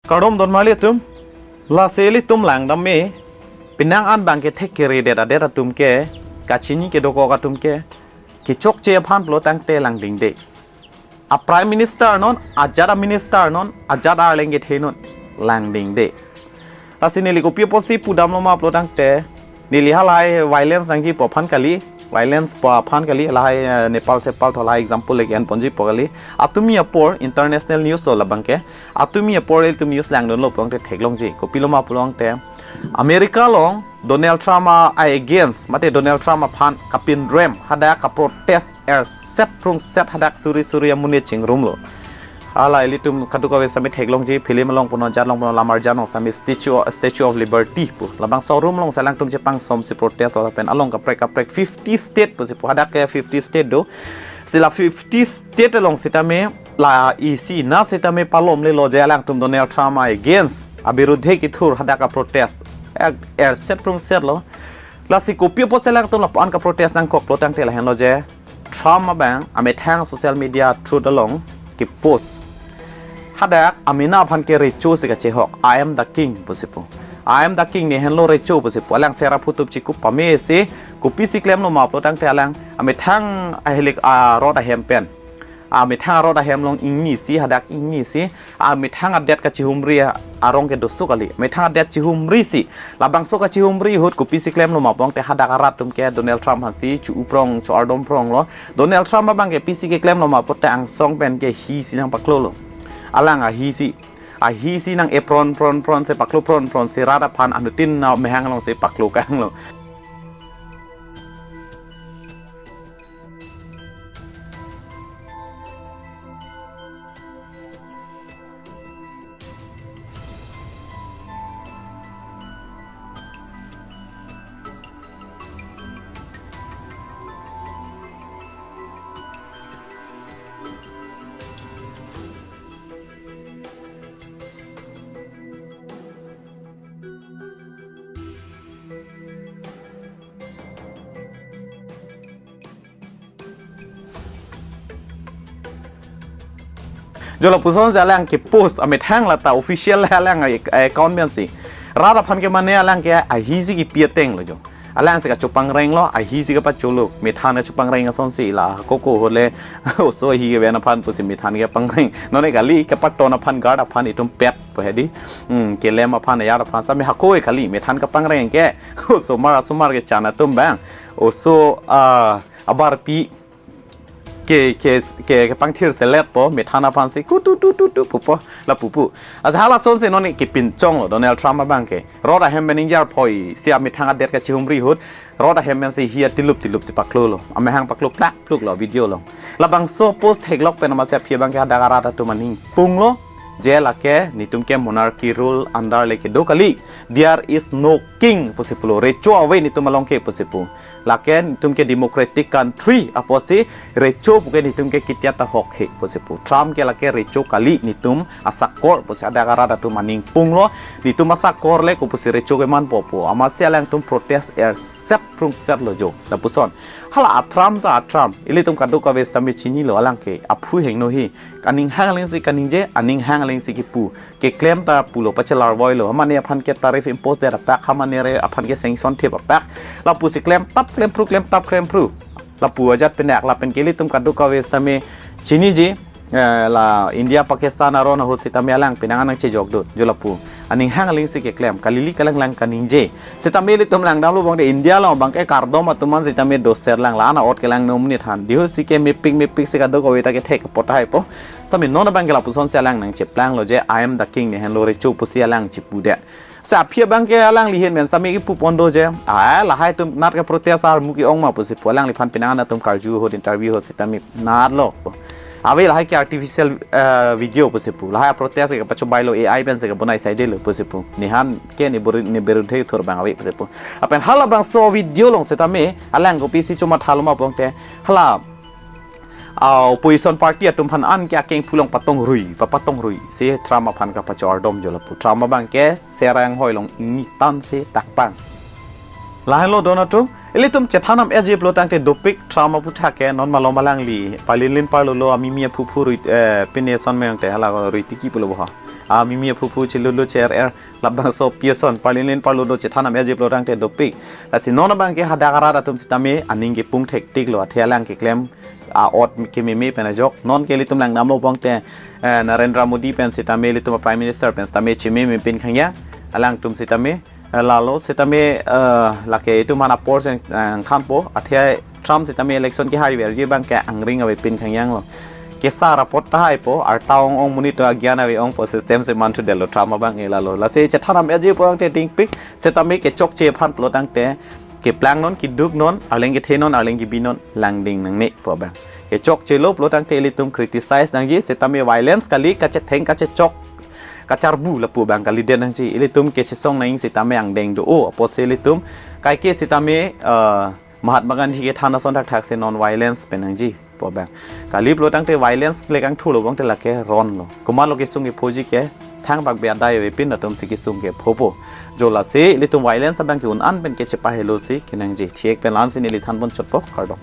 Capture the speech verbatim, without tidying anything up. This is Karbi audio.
Kardom don marli atum, lasi ilitum langdam me, penang an bang kethek keredet adet atum ke, kachini kedokok atum ke, kechokche aphan pulo tangte langdingde. A Prime Minister non, ajat a Minister non, ajat arleng kethe non, langdingde. Lasi neli kopi apotsi pudamlo ma pulo tangte, neli halahai violence nangjipo aphan kali, violence po aphan kali, lahai, eh, Nepal Sepal tho lahai example le ke-en ponjipo kali. Atumi apor international news lo labang ke. Atumi apor ilitum news langdunlo pulo tangte theklongji. Kopilo ma pulo tangte America along Donald Trump a, a against, mate Donald Trump aphan kapinrem hadak kaprotest erset prungset hadak suri suri amonit chingrumlo. Hala ilitum kadokave sitame theklongji, film along punon, ajat along punon, lamarjan along sitame Statue, Statue of Liberty pu. Labangso arum alongsi alangtum chepangsomsi protest lo lapen along kaprek kaprek fifty state pusi pu, hadak ke fifty state do. Si la fifty state along sitame la isi na sitame palomlelo je alangtum Donald Trump a against, abirudhe kethur hadak kaprotest. Er, erset prungsetlo. Lasi kopi apotsi alangtum lapu-an kaprotest nangkoklo tangte lahenlo je Trump abang amethang social media through along kepost hadak amena aphan ke recho si kachehok, "I am the king" pusi pu. "I am the king, ne henlo recho" pusi pu. Alang sera phutup chikup pame si, kopisi klemlo ma pulo tangte alang amethang ahilik arot ahem pen, amethang arot ahem along ingnisi, hadak ingnisi, amethang adet kachihumri arong kedo su kali. Amethang adet chihumrisi, labangso kachihumri ahut kopisi klemlo ma pulo tangte hadak arat atum ke Donald Trump aphansi cho-uprong, cho-ardompronglo. Donald Trump abang ke pisi keklemlo ma pulo tangte angsong pen ke hisi nangpaklolo. Alang ahisi, ahisi nang-e pron pron pron si paklo pron pron si rat aphan anuttin amahang alongsi paklo kanglo. Jo lapusonsi alang kepost, amethang lata official alang a-, account pensi rat aphan kemane alang ke ahisi kepi atenglo jo. Alangsi kachopangrenglo, ahisi kapacholo, methan kachopangreng asonsi la koko ahut le, oso ahi keven aphan pusi methan kapangreng. Non-e kali, kepaton aphan, guard aphan, itum pet pu hedi. Hmm, kelem aphan, ayar aphan, sitame hako kali, methan kapangreng ke. Osomar, asomar kechan atum abang, oso, ah, abarpi ke, ke, ke, kepangthir selet po, methan aphansi kutu tu tu tu pupo, lapu pu. Asa halasonsi non-e kepinchonglo Donald Trump abang ke. Rot ahem pen ingjir phoi si amethang adet kachihumri ahut, rot ahem pensi hi atilup tilup si paklolo. Amahang paklo plak pluklo video along. Labangso post theklok pen amatsi aphi abang ke hadak arat atum aning punglo, je lake netum ke monarchy rule under le kedo kali. There is no king pusi pulo. Recho ave netum along ke pusi pu. Lake netum ke democratic country apotsi recho puke netum ke kitia ta hok he pusi pu. Trump ke lake recho kali, netum asakor pusi hadak arat atum aning punglo. Netum asakor le kopusi recho kemanpo pu. Amatsi alangtum protest erset prungsetlo jo. Lapuson. Hala a-Trump ta a-Trump. Ilitum kadokave sitame chinilo alang ke. Aphu hingno he. Aning hang alingsi kaningje, aning hang alingsi kipu. Keklem ta pulo, pachelar voilo. Hamane aphan ke tariff impose det apak, hamane re aphan ke sanction thip apak. Lapusi klemtap klemphru, klemtap klemphru. Lapu ajat penak, lapen ke ilitum kadokave sitame chiniji, eh, la India Pakistan aron ahut sitame alang penang an nangchejok dut, jo lapu. Aning hang alingsi keklem, kalili kalanglang kaningje. Sitame ilitum langdamlo bang de India along bang ke kardom atum an sitame doser lang la-an a'ot kelang nom ni than. Diho si ke mepik mepik si kadokave ta kethek pothai po. Sitame non abang ke lapusonsi alang nangcheplanglo je, "I am the king, ne henlo recho" pusi alang chipudet. Sa aphi abang ke alangli ahin pen sitame kipu pon do je. Ah, lahai atum nat ke protest armu ke-ong ma pusi pu, alangliphan penang an atum karju ahut, interview ahut sitame natlo. Ave lahai ke artificial, eh, video pusi pu. Lahai protest ke pachobailo, A I pensi kebonai saidelo pusi pu. Nehan ke ne buri, ne birudhe thur abang ave pusi pu. Lapen halabangso video along sitame alang kopisi chomathalo ma pulo tangte, hala, ah, opposition party atum aphan an ke akengphu along patongrui, pa patongrui si Trump aphan kapacho-ardom jo lapu. Trump abang ke sera anghoi along ingni tan si takpang. Lahenlo don atum, ilitum chethan nam eje pulo tangte dopik Trump aputhak ke non malom alangli palinlin parlolo, amimi aphu phu rui, eh, pine son meng te hala rui tiki pulo boha. a mimi aphu phu chilulu cher er, labangso pi ason parlin lin parlo do chethan am-etji pulo tangte dopik. Lasi non abang ke hadak arat atum sitame aning kepung thektik lo, athe alang keklem a-ot kememe pen ajok. Non ke ilitum langdamlo pulote, eh, Narendra Modi pen sitame ilitum Prime Minister pen sitame chememe pin khangya. Alangtum sitame, eh, lalo sitame, eh, lake itum aphan apor seng, eh, thanpo, athe Trump sitame election kehai verji abang ke angring ave pin khangyang lo. Kesar apot tahai po, arta ong ong monit to agyan ave ong po, system si manthudetlo Trump abang ke lalo. Lasi chethan am-etji pulo tangte dingpik, sitame kechokche aphan pulo tangte keplang non, keduk non, arleng kethe non, arleng kebi non, langding nangne pu abang. Kechokchelo pulo tangte ilitum criticize nangji, sitame violence kali, kachetheng kachechok kacharbu lapu abang kalidet nangji. Ilitum kechesong nang sitame angdeng do-o, apotsi ilitum kaike sitame, eh, Mahatma Gandhi kethan ason thakthak si non violence pen nangji pu abang. Kali pulo tangte violence le kangthulo pulote lake ron lo. Komatlo kesung kephoji ke thangbak be adai ave pin atum si kesung kephopo. Jo lasi ilitum violence abang ke un-an pen kechepahelo si kenangji. Thik pen la-an si neli thanpon chotpo, kardom.